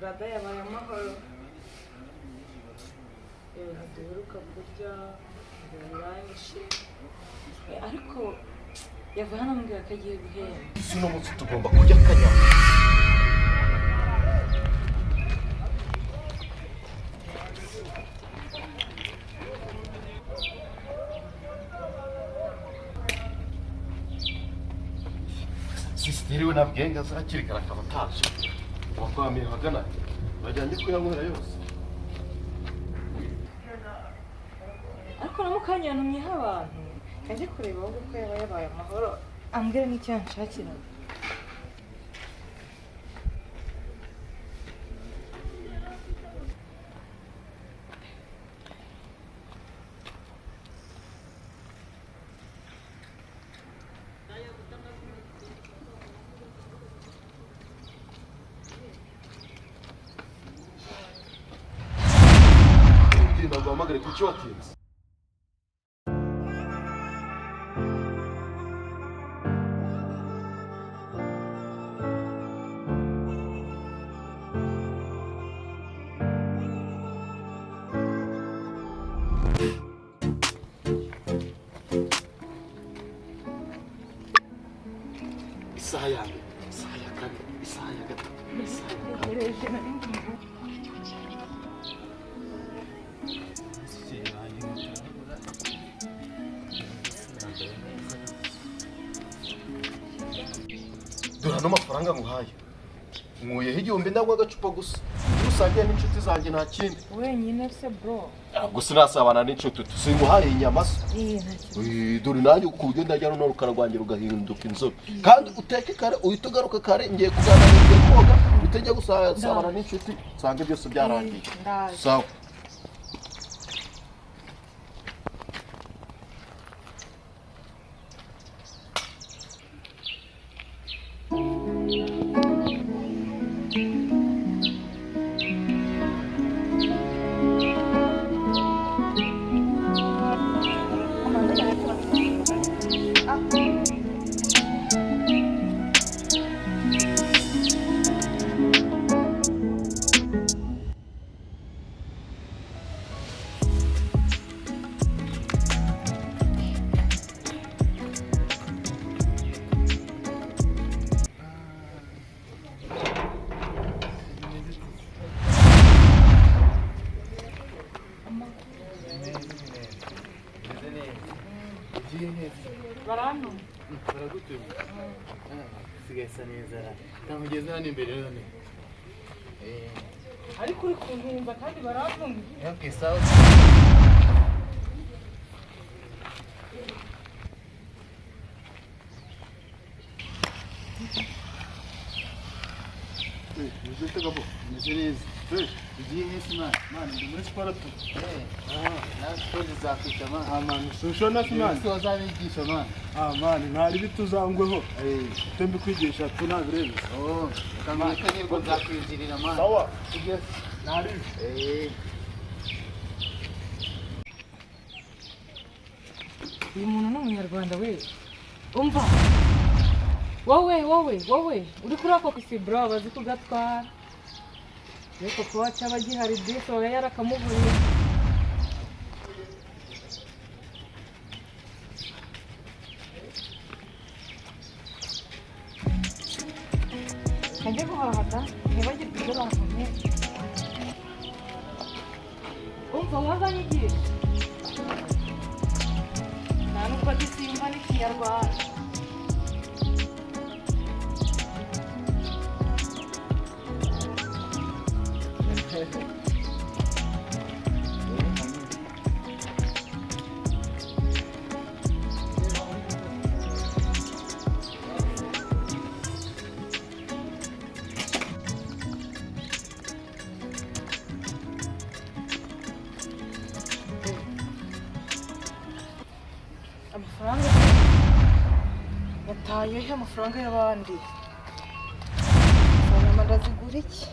Brother yabaye amahoro. Yewe, ntiduheruka kurya ngo biranyishe. Ariko yavuye hano ambwira ko agiye guhemba. Si uno munsi tugomba kurya akanyama. Sisiteri we nabwiye ngo aze hakiri kare akaba ataje, wakwamiye ahagana bajyanye kuyanywera yose. Ariko na mukanya yantumyeho abantu, ajye kureba ahubwo ko yaba yabaye amahoro, ambwira n'icyo yanshakira. Genda guhamagare, kuki watinze? Isaha ya mbere, isaha ya kabiri, isaha ya gatatu, isaha ya kane. Ntegereje nari ndi mu rugo. Dore ano mafaranga nguhaye, nkuyeho 1000, ndanywa agacupa gusa rusange n'inshuti zanjye, nta kindi. Wenyine se, bro? Ntabwo sinasabana n'inshuti, singuhaye inyama se? Iyi nta kibazo. Dore nanjye ku buryo ndajya runo rukara rwanjye rugahinduka inzobe, kandi uteke kare, uhite ugaruka kare. Ngiye kuganira, ngiye koga, uhite njya gusabana n'inshuti, nsange byose byarangiye. Ndaje. Sawa. Barantuma. Baragutumye? Usigaye isa neza ra, kamugeze hano imbere none. Ariko uri kuntumva kandi barantumye. Okay, sawa. Meze neza. Ugiye hese, man? Man, ndi muri siporo tu. Nawe siporo zizakwica, man. Ah man, sinshobora na man. Ese wazabigisha, man? Ah man, ntari bituzangweho. Ute mbikwigisha tu ntabirebe. Oh, kamureka nibwo nzakwinjirira, man. Sawa. Ntari. Uyu muntu ni umunyarwanda we. Umva wowe, wowe, wowe uri kuri ako kisi, bro, bazi kugatwara, ariko kuba cyaba gihari disi aba yarakamuguriye. Kajya guhaha da, ntibagirwe ibyo bantumye. Umva, wazanyigisha nta nubwo disi yumva n'ikinyarwanda. Amafaranga yatayehe? Amafaranga y'abandi, izo nyama ndazigura iki?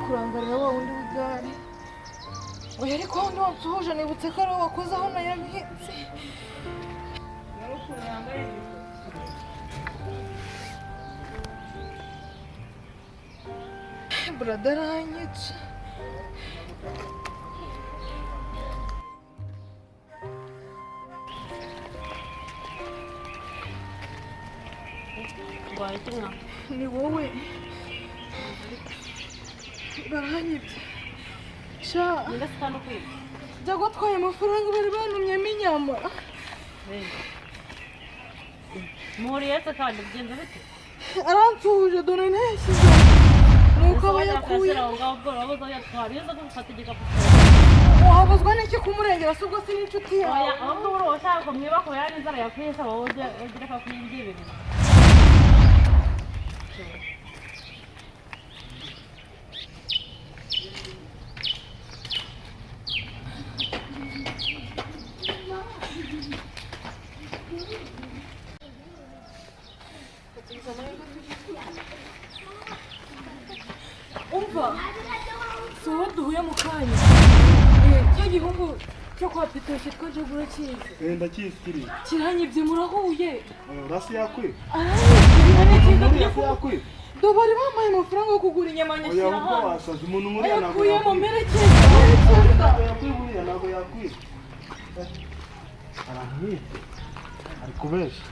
Kurangarira wa wundi w'igare. Oya, ariko wundi wansuhuje, nibutse ko ari we wakoze aho nayabitse. Brother aranyica. Ni wowe, baranyibye sha. Jya gutwaye amafaranga bari bantumyemo inyama. Muhuriye se kandi bigenze bite? Aransuhuje, dore ntashyize nuko aba yakuye. Aho ngaho ubwo urabuze aho yatwara iyo uza gufata igikapu. Wabuzwa n'iki kumurengera se? Ubwo si n'inshuti Oya. yawe? Ahubwo buri ushaka kumwiba ko yari inzara yakwisha, wowe ujye ugira ko kuyibyibiriza. Umva, si wowe duhuye mu kanya? Cya gihungu cyo kwa Peter cyitwa Jagura kizi? Eh, ndakizi kiriya. Kiranyibye, murahuye. Rasi yakwiba. Aranyibye, Umuntu aranyibye. nkuriya se yakwiba? Dore bari bampaye amafaranga yo kugura inyama, Oya, nyashyira ahubwo hano. wasaze. Umuntu nkuriya ntabwo Ayakuyemo. yakwiba. Merekeza, merekeza. Ntabwo yakwiba, uriya ntabwo yakwiba. Aramwibye, ari kubeshya.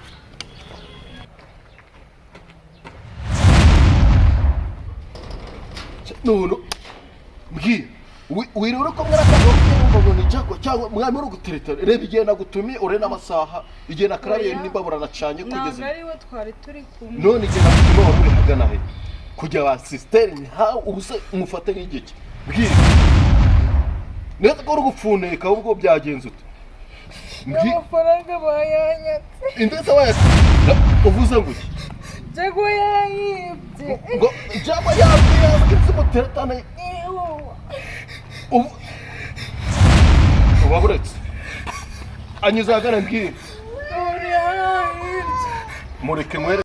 None mbwira, wiriwe uri kumwe n'akagabo wumva ngo ni Jago cyangwa mwami uri gutereta? Reba igihe nagutumiye, ure n'amasaha, igihe nakarabiye n'imbabura nacanye kugeza Ntabwo ari we twari turi kumwe. None igihe nagutumiye wari uri hagana he? Kujya ba sisiteri nkawe, ubu se mufate nk'igiki? Mbwira neza ko uri gupfuneka, ahubwo byagenze ute? Mbwira. Amafaranga bayanyatse. Indetse waya uvuze ngo iki? Jago yayibye. Ngo Jago yabwiye yabwiye muteretane? Ubu uba buretse anyuze ahagana, mbwira. Dore yarayibye. Mureke mwere.